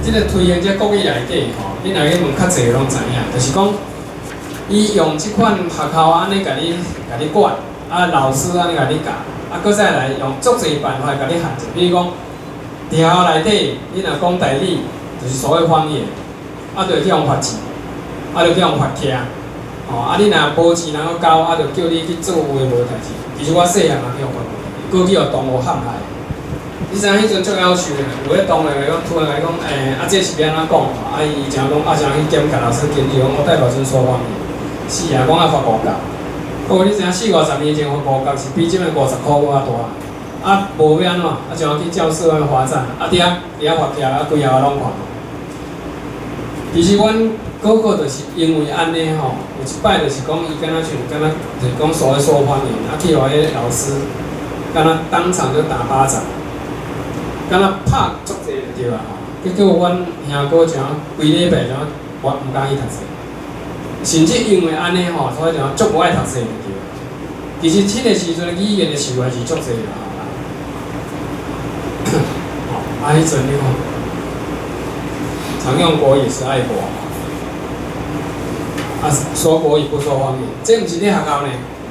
這個推行這國語內底吼，你若去問較濟攏知影，就是講，伊用這款學校按呢共你管，啊老師按呢共你教，啊閣再來用足濟辦法共你限制，比如講，佇學校內底，你若講台語，就是所謂方言，啊就會去予罰錢，啊就去予罰徛，吼，啊你若無錢通閣交，啊就叫你去做有的無的代誌。其實我細漢嘛去予罰過，閣去予同學陷害。你知影彼陣足夭壽的，有咧當然講，突然來講，欸，啊這是欲按怎講？啊伊誠講，啊誠去檢共老師檢查講，我代表陣說謊言。是啊，講愛罰五角。不過你知影四五十年前罰五角是比這擺50箍閣較大。啊，無欲按怎？啊，像去教室外面罰站，啊佇遐佇遐罰徛，啊規校攏看。其實阮哥哥就是因為按呢吼，有一擺就是講伊敢若像敢若就是講所謂說謊言，啊去予彼个老師敢若當場就打巴掌，敢若拍足濟就對啊吼。結果阮兄哥像規禮拜像我毋敢去讀冊，甚至因為按呢吼，所以像足無愛讀冊就對。其實彼個時陣的語言的受害是足濟啦吼。吼，啊，彼陣你看，常用國語是愛國，啊，說國語不說方言，這毋是咧學校呢，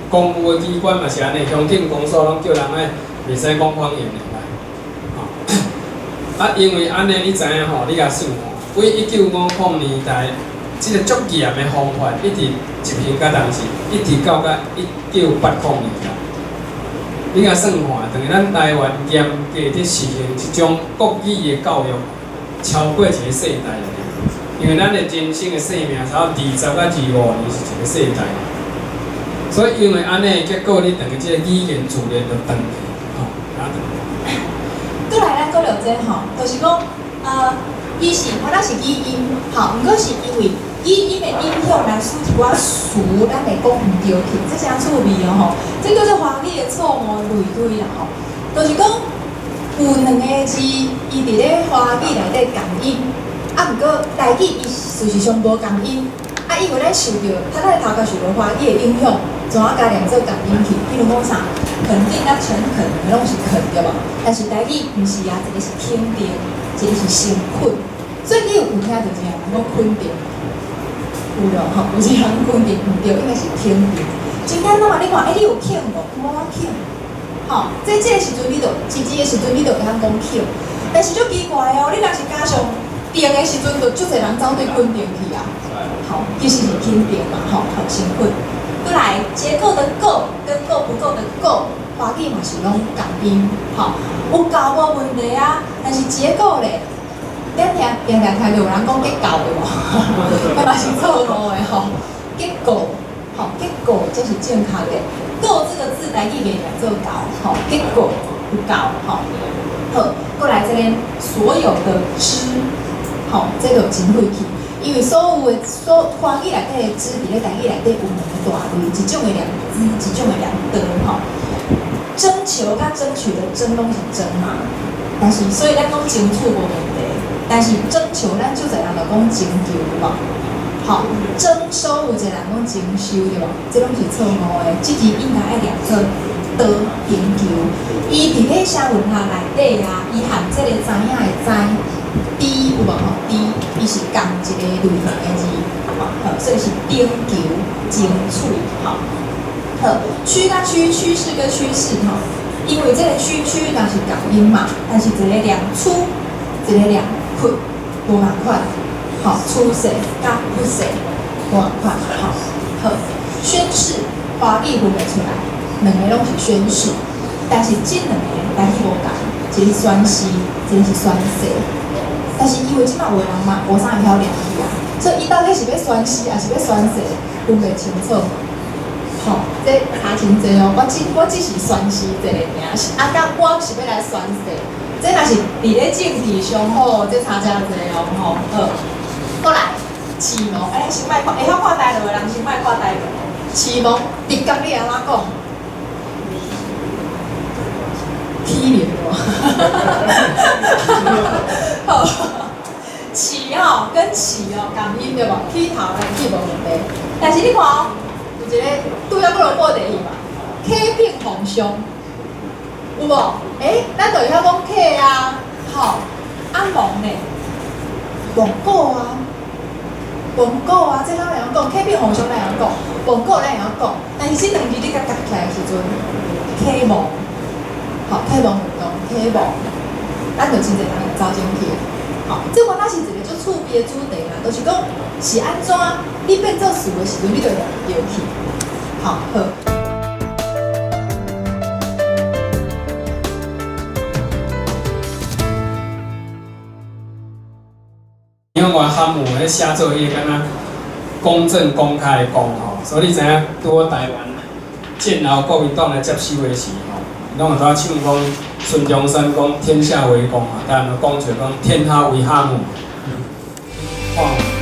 公務的機關嘛是按呢，鄉鎮公所攏叫人愛袂使講方言的，吼。啊，因為按呢，你知影吼？你共算吼，對1950年代，這個足嚴的方法一直執行到當時，一直到甲1980年代。你共算看，等於咱台灣嚴格佇實行這種國語的教育，超過一個世代了。因為咱的人生的生命，差不多20到25年是一個世代。所以因為按呢，結果你等於這個語言自然就斷去，吼，啊斷。過來咱講著這吼，就是講，伊是原來是語音，吼，毋過是因為語音的影響來使一寡詞咱會講毋對去，這誠趣味哦吼。這叫做華語的錯誤類推啦吼，就是講有兩个字，伊佇咧華語內底仝音，啊，毋過台語伊事實上無仝音，啊，因為咱受著，較咱頭殼受著華語的影響，怎啊共念做仝音去？比如講啥，肯定佮誠懇，兩个攏是肯對無？但是台語毋是啊，一個是肯定，一個是誠懇，所以你有聽著一个人講肯定，有咯吼，有一個人肯定毋對，應該是肯定。真簡單嘛，你看，欸，你有肯無？無我肯。吼，這個時陣你就，字字的時陣你就會曉講肯。但是足奇怪哦，你若是加上定的時陣，就足濟人走對肯定去啊。好，其實是肯定嘛，吼，好誠懇。過來，結構的構跟夠不夠的夠，華語嘛是攏仝音，吼，有夠無問題啊。但是結構咧，咱聽定定聽著有人講結構的無？嘛是錯誤的吼。結構，吼，結構這是正確的。構這個字台語袂念做夠，吼，結構有夠，吼。好，過來這邊所有的之，吼，這個真費氣，因為所有的所華語內底的之，佇咧台語內底有兩個大類，一種會念之，一種會念的，吼。徵求佮爭取的爭攏是爭嘛，但是所以咱講爭取無問題，但是徵求咱足濟人就講徵求嘛，吼，徵收有一個人講徵收對無？這攏是錯誤的，這字應該愛念做的徵求。伊佇咧聲韻學內底啊，伊含這個知影的知，知有無吼？知，伊是仝一個類型的字，好，所以是徵求、爭取，吼。好，趨佮趨，趨勢跟趨勢吼，因為這個趨趨若是仝音嘛，但是一個念趨，一個念屈，無仝款，吼，趨勢佮屈勢無仝款，吼。好，宣誓，華語分袂出來，兩个攏是宣誓，但是這兩个台語無仝，一個宣誓，一個是宣誓。但是因為這擺有的人嘛無啥會曉念去啊，所以伊到底是欲宣誓抑是欲宣誓，分袂清楚。吼，這差真濟哦！我只是宣誓一個爾，是啊，佮我是欲來宣誓，這若是佇咧政治上好，這差誠濟哦，吼。好，過來，啟蒙，欸，先莫看，會曉看台語的人先莫看台語。啟蒙，直覺你按怎講？起名無？好，啟吼跟起哦仝音對無？起頭來起無問題，但是你看哦，有一個拄仔閣落報第一嘛，啟稟皇上，有無？欸，咱就會曉講啟啊，吼，啊蒙呢？蒙古啊，蒙古啊，這咱會曉講，啟變皇上咱會曉講，蒙古咱會曉講，但是這兩字你共夾起來的時陣，啟蒙，吼，啟蒙運動，啟蒙，咱就真濟人會走進去。吼，這原來是一個足趣味的主題啦，就是講是按怎你變做詞的時陣，你就會對去。好，好。因為我漢語咧寫作業敢若公正公開的公吼，所以你知影拄好台灣戰後國民黨來接手的時吼，攏會拄仔唱講孫中山講天下為公嘛，但講就講天下為哈姆，看。